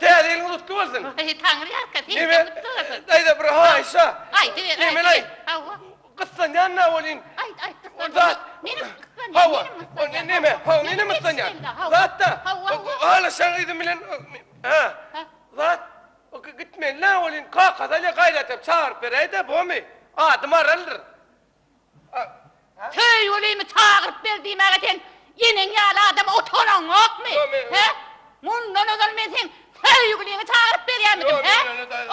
Täze ýylyňyz gutly bolsun. Aý, Taňry ýalkasyn, seňkem gutly bolsun. Daýza bir haýyşa. Aýdyber, Nemelaý. aýdyber. Hawa. Gyssanýan-da welin. Aýt, aýt, gyssanýan. Zat. Menem gyssanýan, Hawa. menem gyssanýan. Neme, hawa, menem gyssanýan. Zat-da. Hawa, hawa. Halaşan gyzym bilen, hä. Zat, gitmeli-dä welin, kakasy alýa gaýrat edip çagyryp beräý-dä, bomy? Ady Maraldyr. Söýgülimi çagyryp ber diýmäge sen eneň ýaly adama utanaňokmy? Hä? Mundan ozal men seň söýgüliňi çagyryp berýärmidim, hä?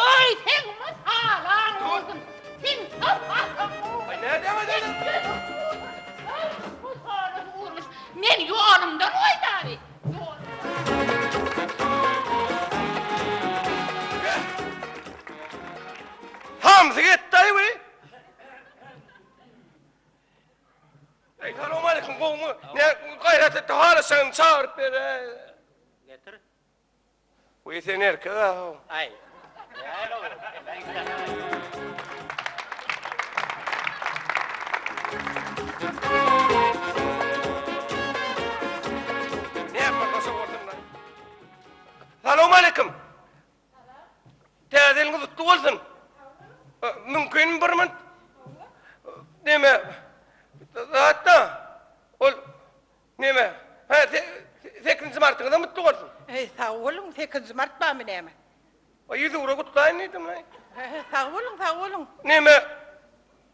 Oý, seň mysalaň bolsun! Seň sypatyň bolsun! Men ýolumdan goýdaly! Hamsy getdi-aý we! Eý, salowmaleýkim, gowumy? Nä, gaýrat et-de, halaşagyny çagyryp ber-ä. Getir. Wiý, sen erkek-ä, how. Aý, näl-ow? Näme bolsa bolsun-da. Salowmaleýkim. Täze ýylyňyz gutly bolsun. Mümkinmi bir minut? Neme? Zatda ol neme? Hä, sekizinji martyňyzam gutly bolsun. Eý, sag boluň, sekizinji mart barmy näme? Ýüzugra gutlaýyn diýdim-laý. Hä, sag boluň, sag boluň. Neme?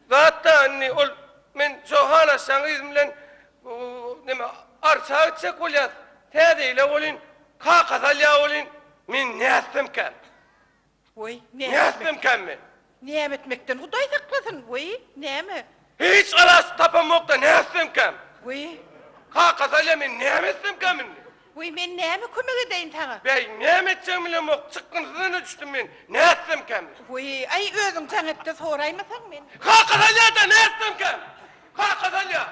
Zatda indi ol men şo halaşjaň gyzym bilen neme arça gitjek bolýas. Täze ýyla welin kakasy alýa welin men nätsemkäm? Weý, nätsemkäm men? Näme etmekden Hudaý saklasyn, weý, näme? Hiç alaç tapamok-da nätsemkäm? Weý. Kakasy alýa men näme etsemkäm indi? Weý, men näme kömek edeýin saňa? Bäý, näme etjegimi bilemok, çykgynsyz-a düşdüm men, nätsemkäm? Weý, aý, özüň jaň et-de soraýmasaň men. Kaka salýa-da, nätsemkäm? Kaka salýa!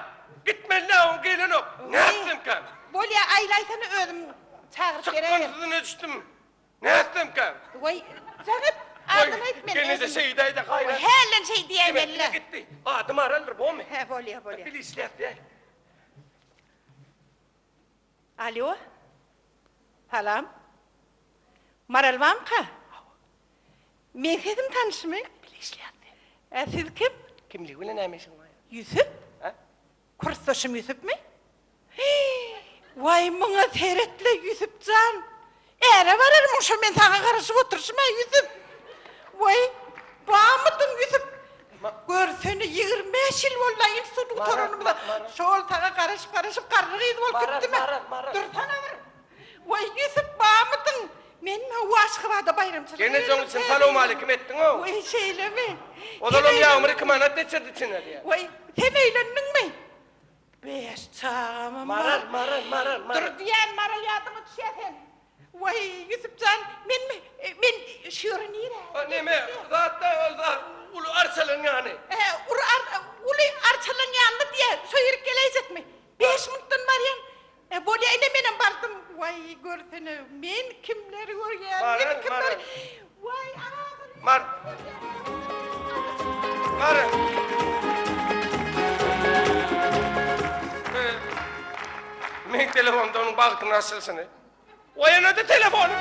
Gitmeli-dä, oň gelenok, nätsemkäm? Bolýa, aýlaýsana özüm çagyryp beräýerin. Çykgynsyz-a düşdüm, nätsemkäm? Weý, jaň et, adyny aýt men özüm. Gelneje şeýdäý-de gaýrat. Hälden şeý diýäýmeli-le. Gitdi, ady Maraldyr, bormy? Hä, bolýa, bolýa. Bil işläp diýäý. Alýo. Salam. Maral bamyka? Meň sesim tanyşmy? Bile işleýärdi. Ä siz kim? Kimligi bilen näme işiň bar? Ýüsüp? Hä? Kursdaşym Ýüsüpmi? Hiý! Waý muňa seretle Ýüsüp jan. Äre bararmyň şo men saňa garaşyp oturyşym-a Ýüsüp. Waý, bamydyň Ýüsüp. Görsene 25 ýyl boldy-a instituty gutaranymyza. Şol saňa garaşyp-garaşyp garry gyz bolup gitdim-ä. Dursana bir. Waý, Ýüsüp bamydyň. Men hawa Aşgabada baýramçylyga Gelnejeň geldim. üçin salowmaleýkim etdiň-ow. Waý, şeýlemi? Ozalam Ýagmyr 2 manat geçirdi içine diýýär. Waý, sen öýlendiňmi? Beş çagamam bar. Maral, Maral, Maral, Maral. Dur diýýän Maral ýadyňa düşýär seň. Waý, Ýusup jan, menmi, men şu ýere nirä? A neme, zat-da ol zat, uly arçalaryň ýany. Hä, uly ar, uly arçalaryň ýanyna diýýär, şo ýerik geläýjekmi? Beş minutdan barýan. E, bolýa, ine menem bardym. Waý, görsene, men kimleri görýän, men kimleri. Waý, ahyry. Mar. Mar. Meň telefonda onuň bagtynyň açylyşyny. Oýanady telefony.